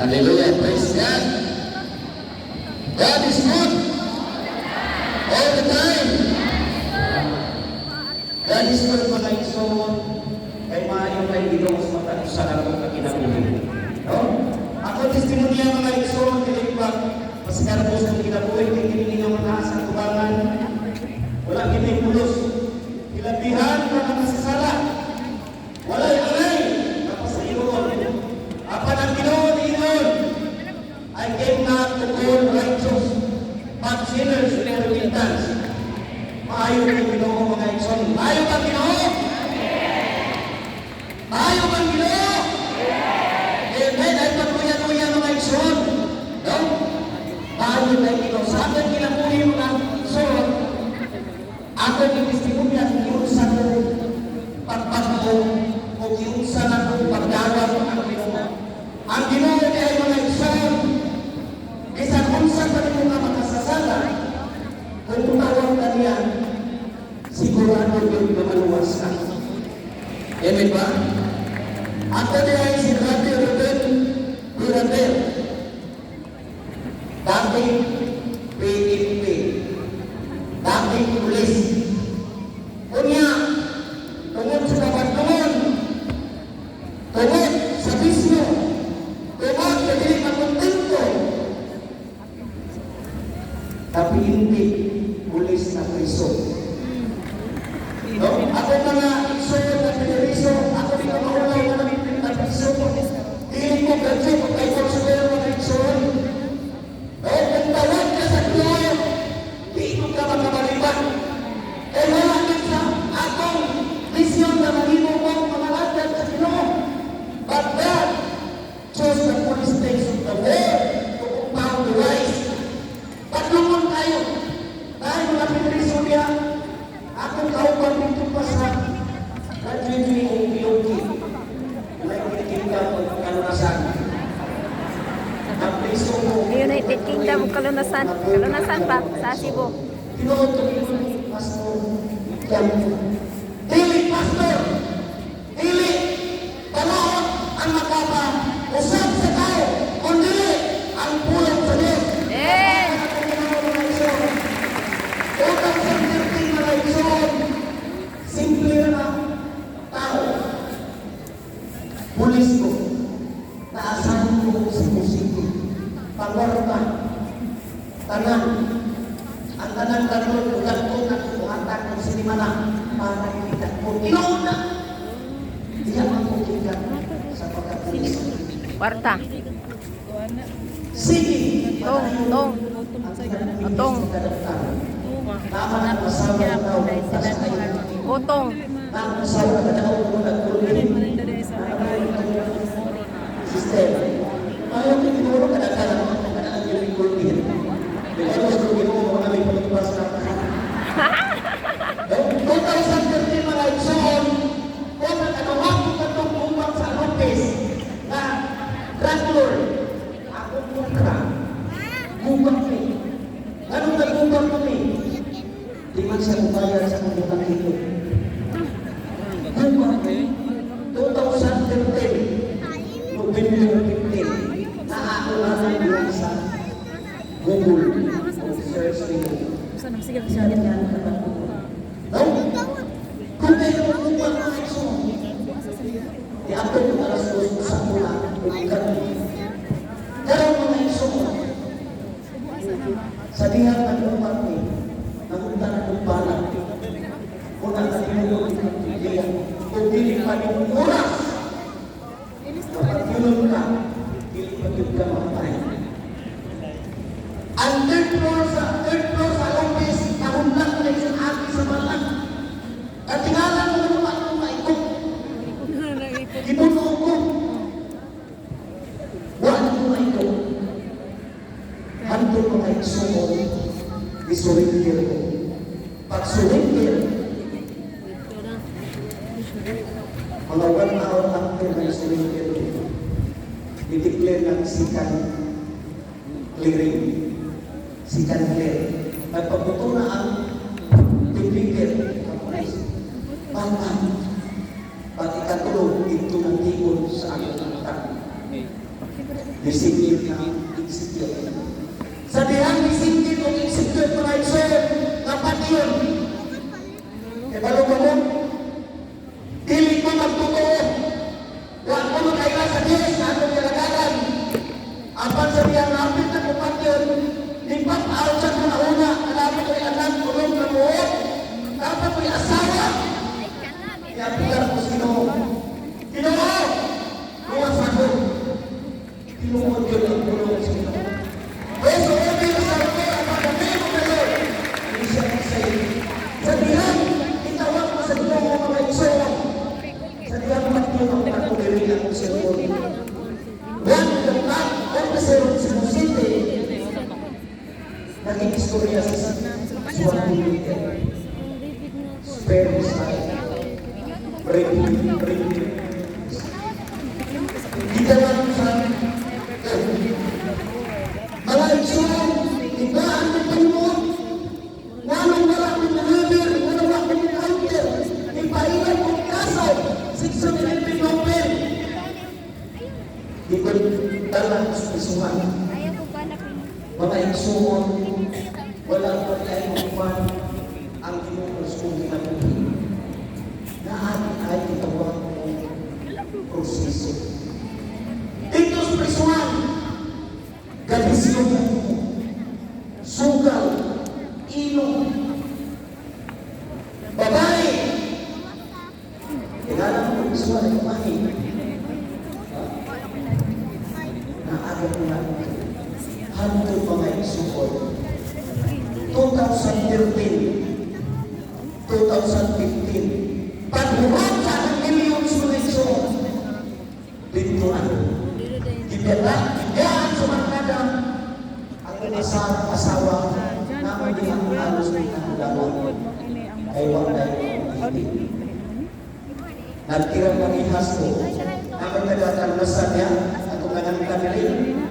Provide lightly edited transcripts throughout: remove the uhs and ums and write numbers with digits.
Hallelujah. Praise God. God is good. All the time. God is good, mga igsoon. Kay maayo kay Ginoo sa matag usa nato ka kinabuhi. No? Ako testimonya, mga igsoon, dili pa pasikarbos ng kinabuhi kay kini nga mga sa tubangan. Wala kini pulos. Kilabihan nga makasasala. Walay angay kapasayloon. Apan ang Ginoo niingon, "I came not to call righteous, but sinners to repentance." Maayo kay Ginoo, mga igsoon. Maayo ba Ginoo? Maayo ba Ginoo? Amen. Ay pagkuya-kuya, mga igsoon. No? Maayo kay Ginoo. Sa akin kinabuhi, mga igsoon, ako ni testimonya giunsa ko pagpag-o o giunsa na ko pagdawat ang Ginoo. Ang Ginoo kay, mga igsoon, bisan unsa pa nimo nga makasasala, kung tawag ka niya, sigurado yun na maluwas ka. Amen ba? Ako niya ay si Rabi Ruben Durater. Dating PNP. Dating pulis. Unya, tungod sa kabadlungon, tungod sa bisyo, tungod sa dili makontento, tapi hindi pulis na priso. No? Ako mga igsoon na piniriso, ako di ka maulaw na nagpriso. Dili ko graduate kay siguro, mga igsoon. No? Kung tawag ka sa Ginoo, di ko ka makabaliban. Eh wala man sa atong mission na mahimo mo mga sa Ginoo. But God chose the foolish things of the world to confound the wise. Padlungon tayo. Tayo mga piniriso niya. Akong kauban dito pa sa graduate ko POK. United Kingdom of Kalunasan. Napriso ko. United Kingdom of Kalunasan. Kalunasan pa, sa Cebu. Tinuod to ni Pastor Jan. Dili pastor. Dili balaod ang makapa usab sa tao, kundi ang pulong sa Diyos. Amen. 2013, mga igsoon, simple na tao. Pulis ko, naasahan ko sa City. Pangwarta, tanan, ang tanan karon ugat ko na kuhatag ng sinimana para kita ko. Tinuod na! Diya man ko gikan sa pagkapulis. Kwarta. Sige! Tong, tong. Atong. Tama na asawa daw sa Utong. Ang asawa ka daw ko nagkulin. Sister, ayaw ko tinuro ka na ka na ang iyong kulin. Because kung Ginoo mga may palagpas na 2013, mga igsoon, kung nakaduha ko katong umang sa Lopez na drug lord, akong kontra, gubang ni. Anong nagubang kami? Di man siya mubayad sa akong butang dito. Gubang ni. 2013, November 15, na ako na nang sa Google o search ninyo. No? Kung kayo magubang, mga igsoon, di ako yung 2:00 sa mula, karon, mga igsoon, sa dihang nag-umat ni, nangunta na kong balak. Una ka tinuod diya, kung dili pa yung oras, kapag yun ka, dili pa yun ka mamatay. Ang third floor sa office, nahunlang na isang aki sa balak. Katingalan mo naman akong maikot. Gibuno ko. Wala ko maikot. Hantod, mga igsoon, isurrender ko. Pag surrender, mga one hour after ng surrender ko, i-declare ng second clearing. Second clear. Nagpabuto na ang team leader ng police. Bata. Pag ikatulog, ito ng tion sa akong utak. Disipline na execute. Sa dihang disipline o execute, mga igsoon, kapatid, kabalo ba mo? Dili ko magtotoo. Wa ko makaila sa Diyos na akong kalagaran. Apan sa dihang hapit na kupatyon, lipat out sa kung nauna, dapat ko'y anak, ulong na buot, dapat ko'y asawa. Kaya pilar ko sa Ginoo. Ginoo! Luwas ako. Tinuod yun ang pulong sa Ginoo. Eso obi sa ako, ang pagkabi mo kayo. Hindi siya masay. Sa dihang, itawag mo sa Ginoo, mga igsoon. Sa dihang patyon ang pagkubiri ang cellphone. One of the top officer of Cebu City, naging istorya sa Juan Peter. Spare his life. Bring, bring. Kita lang sa mga igsoon, iba ang pagpalimot. Nganong wala kong deliver, nganong wala kong counter, ipailan kong kaso, Section 11 open. Di ko dala sa prisuhan. Mga igsoon, wala ko ay makupan ang Ginoo sa kong kinabuhi. Naa ay gitawag mo proseso. Dito sa prisuhan, gabisyo, sugal, ilong, babae. Kilala mo ang prisuhan ay babae. Naaga ko na. Hantod, mga igsoon. 2013, 2015, paghuwat sa akong millions, mga igsoon, dito na. Gibiyaan, gibiyaan sa barkada, ang asawa, naman din ang halos ng dawa. Ay wag na hindi. Nagtirang manihas ko, ang taga-kalmasan niya, atong anang kanilin,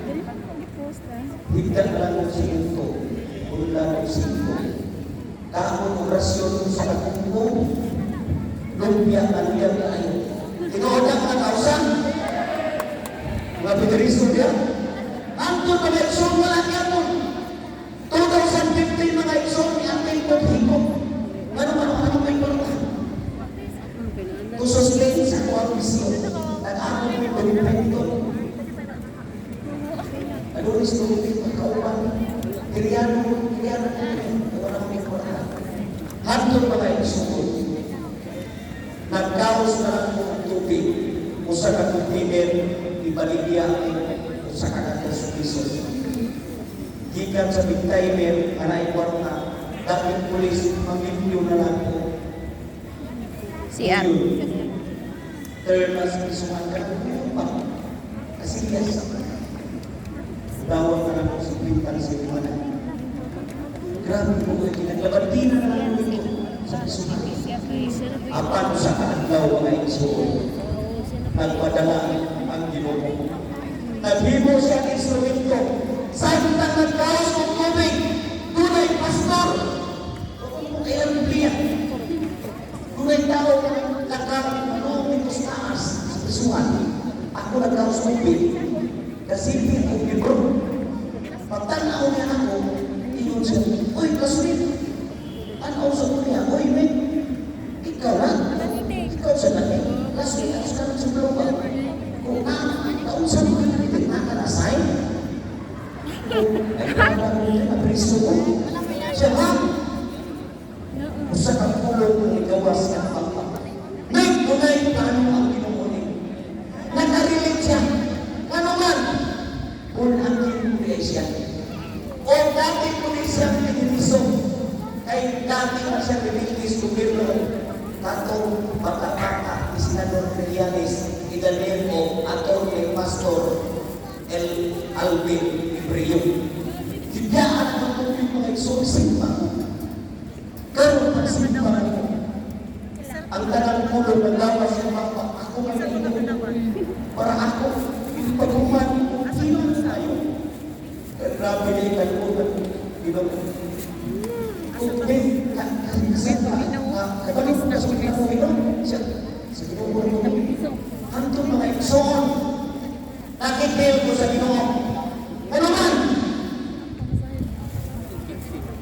higda lang og siyento, pula og singko. Kaon orasyon sa katungko, lumpia aliyang kaayo. Tinuod ang mga kausan, mga Pedriso niya. Hantod, mga igsoon, wala gyapon. 2015, mga igsoon, ang kong hikop. Ano man ano may kwarta? To sustain sa ako ang bisyo. Nag-ako ng dokumento. Ano is tubig magkauban? Kiriano, kiriano, wala may kwarta. Hantod, mga igsoon, nagkaos na lang ang tubig. Usa ka container, ibaligya usa ka 14 pesos. Gikan sa big timer, anay kwarta, dating pulis, manglimpyo na lang ko. CR. Termas isuman ka pa. Kasi yes. Dawag na lang ko sa kwintang sa mana. Grabe po ko kinaglabandina na lang ko dito sa isuman. Apan sa kaadlaw, mga igsoon, nagpadala ang Ginoo. Naghimo siya ang instrumento. Samtang nagkaos ng tubig, dunay pastor. Kung mo kailang Biblia. Dunay tao nga nakaluwi ko sa taas sa prisuhan. Ako nagkaos tubig. Kasipin ang libro. Pagtanaw niya ako, ingon siya, "Uy, kasulit." Tanaw sa ko niya, "Uy, men, ikaw na. Ikaw sa nani. Last week, ako sa sa global. Kung na, kaunsa mo ka nito, naka-assign?" Ay, wala ko na priso ko. Siya, "Ma'am, usa ka pulong ang igawas ng pagpa. Nagtunay paano ang Ginoo ni." Nakarelate siya. Ano man? Kung ang Ginoo siya. O dati pulis siyang piniliso. Kay dati na siya pinilinis gobyerno. Katong bata-bata ni Senador Trillanes in the name of Atty. Pastor El Alvin Ibrio. Higaan ang tubig, mga igsoon, simba. Karon pagsimba mo, ang tanang pulong ng gawas ng papa, ako man ino. Para ako, paghuman, sino na tayo? Pero grabe na yung kalimutan. Di ba? Kung may kasama, kabalik na sa Ginoo, ino, siya, sa Ginoo rin. Hantod, mga igsoon, nakita Nag-deal ko sa Ginoo. Ano man?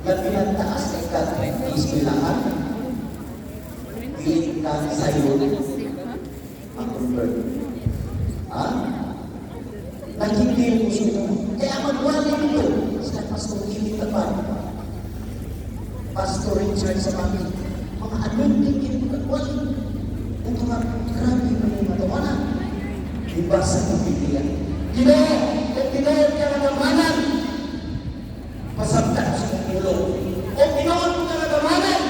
Labi taas kay ka eskwelahan. Dili ka sayo ma-convert. Ha? Nag-deal ko sa Ginoo. Kaya magwali nito sa Pastor Gili Tapan, Pastor Richard sa mami, mga anointing yun magwali. Ito nga, grabe mo yung matawana. Ibasa ng Biblia. Ginoo, kung tinuod ka nga gamanan, pasabta sa iyong ulo. Kung tinuod ka nga gamanan,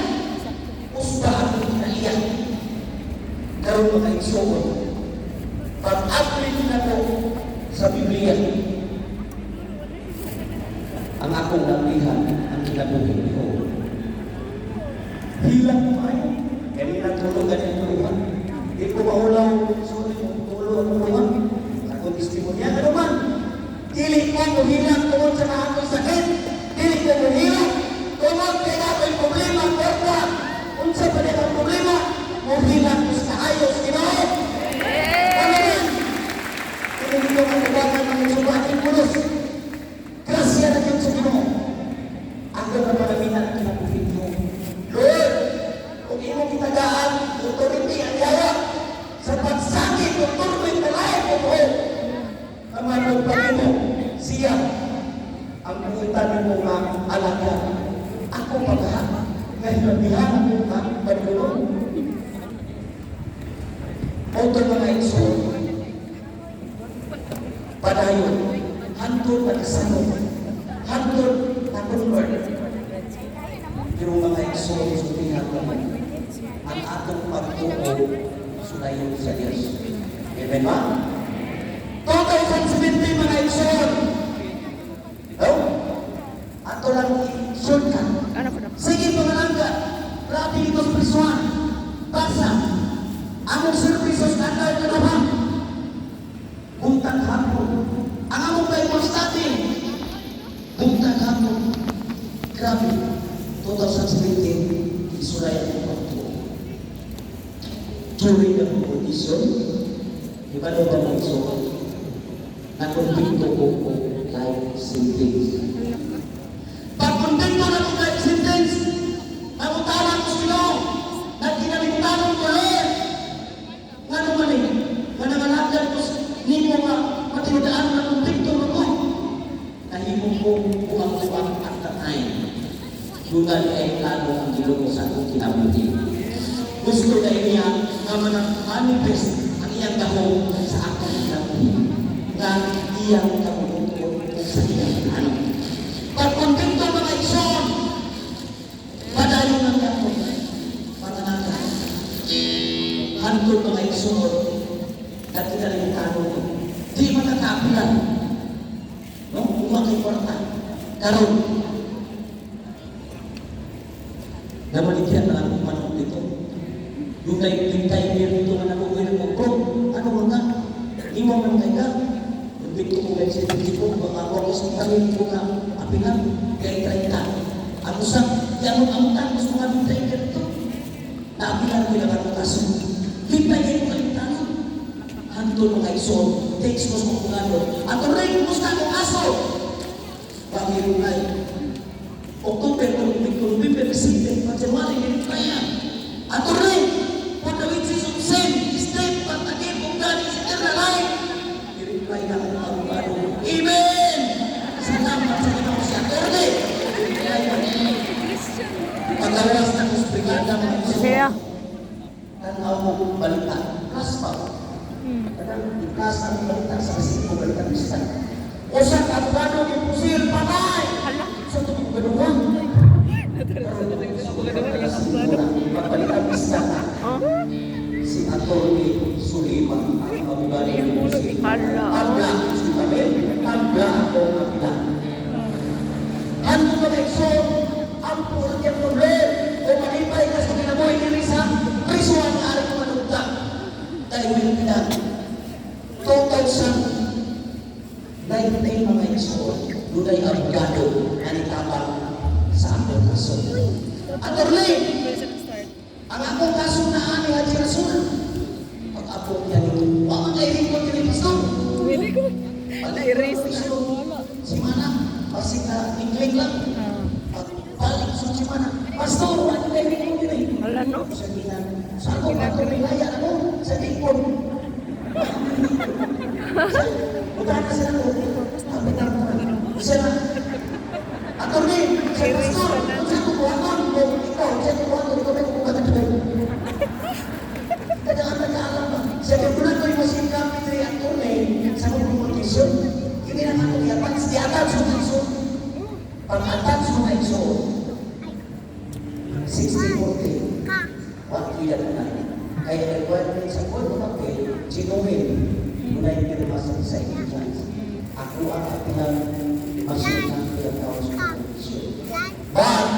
usba ang kinaiya. Karon, mga igsoon, pag-apply na ko sa Biblia, ang akong nablihan, ang kinabuhi ko. Hilak ko ay, kanina tulog ganin tuluhan. Di ko maulaw, sorry mo, tulo ang tuluhan. Akong testimonya, ano man? Dili ko muhilak tungod sa ako'y sakit. Dili ko muhilak tungod kay ako'y problema, kwarta. Unsa pa din ang problema? Muhilak ko sa ayos, Ginoo. Ano man? Hindi ko matubagan ng subating pulos. Grasya na yun sa Ginoo. Ang kapalaminan ang kinabuhi mo. Lord, kung imong gitagaan, authority ang yawa sa pagsakit o torment na life of hope, kamanong pa nimo, siya ang buutan nimo nga alaga. Ako pagha, nga hilabihan ako nga padulong. Oto, mga igsoon, padayon, hantod nakasanod, hantod na-convert. Pero mga igsoon, sultihan ko, ang atong pagtuo sulayon sa Diyos. Amen ba? 2017, mga igsoon, no? Ato lang i-shortcut. Ano po na? Sige, mga langga, grabe dito sa prisuan. Basa, among services adlaw kaduha. Buntag hapon. Ang among Bible study, buntag hapon. Grabe, 2017, isulay ang pagtuo. During the competition, di ba ba mga igsoon, nakonbikto ko og life sentence. Pag-convict na kong life sentence, nangutana ko sa Ginoo, nagkinalimtanon ko, Lord. Nga naman eh, nga nangalagad ko nimo nga matinudaan na kumbikto mo ko. Nahimo ko buang-buang at that time. Duna ay plano ang Ginoo sa akong kinabuhi. Gusto na niya nga manang-manifest ang iyang gahom sa akong kinabuhi. Nga iyang kabubut-on sa iyang plano. Pag-kontento, mga igsoon, padayon ang gahom, pananaga. Hantod, mga igsoon, nagkinalimtanon ko. Di makakaapilan. No? Uma kay kwarta. Karon, namaligyan na akong manok dito. Dunay lintay dito nga naluoy ng mga bro. Ano mga? Imo man kay ka. Dito ko kay sa ko mga oras ni ko nga apilan kay 30. Ang usap, yamot ang tangos mga lintay dito. Naapilan ko yung akong kaso. Lintay kayo kalimtanon. Hantod, mga igsoon, text ko sa abogado. "Attorney, kumusta akong kaso?" Pangirunay. October, November, December, January, reply yan. "Attorney, for the wages of sin is death, but the gift of God is eternal life." I-reply na ang abogado. Amen! Salamat sa Ginoo si Attorney. I-reply na. Pagawas ng brigada, mga igsoon. Kaya, Tanaw mo balita. Plus pa. Kanang i-plus ang balita sa kasi ko balita Kristiyano. Usa ka abogado gipusil, patay. Hala. Sa tubig kaduha. Pagbalita Kristiyano. Oh. Si Atty. Sulima ang abogado gipusil. Hala. Tabla si Tabel, tabla ako kapila. Ano ba igsoon? Ang puro problem o malipay ka sa kinabuhi diri sa prisuhan nga ari ko manugta. Dahil pinag 2019, mga igsoon, dunay abogado nga nitabang sa akong kaso. "Attorney, ang akong kaso na ani Haji Rasul." Pag-abot niya dito, "Wa man kay record diri, pastor." Really good. Na-erase na. Si Mana, basig na inkling lang. Balik sa si Mana. Pastor, ano kayo ko din eh? Wala, no? Sa ginan. Sa ako, ako nilaya ako sa lingkod. Buta na sila ko. Siya na. Attorney, sa pastor, sa kukuhaton, kung ikaw, sa kukuhaton, ikaw may kukuhaton. Kaya ang nag-aalam ba? Sa kabulan ko yung machine copy attorney, sa kong. Hindi na ako i-attach, i-attach ko na iso. Pag-attach ko na iso, 60-40, 1 year na. Kaya requirement sa Court of Appeal, genuine, muna yung pirma sa deciding judge. Ako ang apilang machine copy ang tawag sa condition. But,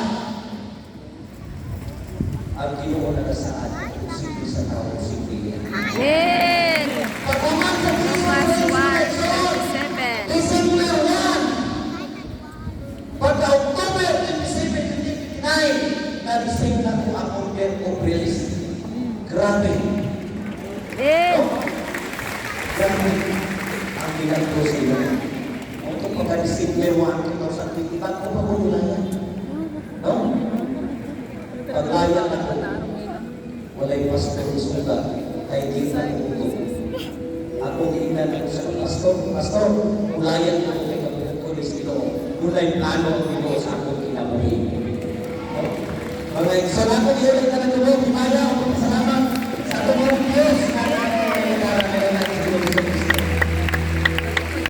ang Ginoo nagasaad, imposible sa tao, imposible yan. Amen. Pagkaman sa Kristo Thomas 1, resurrection, 37. December 1, pagka October 27, 2059, na-receive na ko ang order of release. Grabe. Amen. Grabe ang ginagawa sa iyo. Ito pagka December 1, 2025, ko pa ko nilaya. No? Paglaya na ko, walay pastor suga, kay di na ko. Ako giingnan ko sa pastor, "Pastor, ulayan ko kay kabuhat ko ni Ginoo. Dunay plano ang Ginoo sa akong kinabuhi." No? Mga igsoon ako, diyo lang tanan tulo, himaya, ako pasalamat sa atong Diyos na natin sa Ginoo.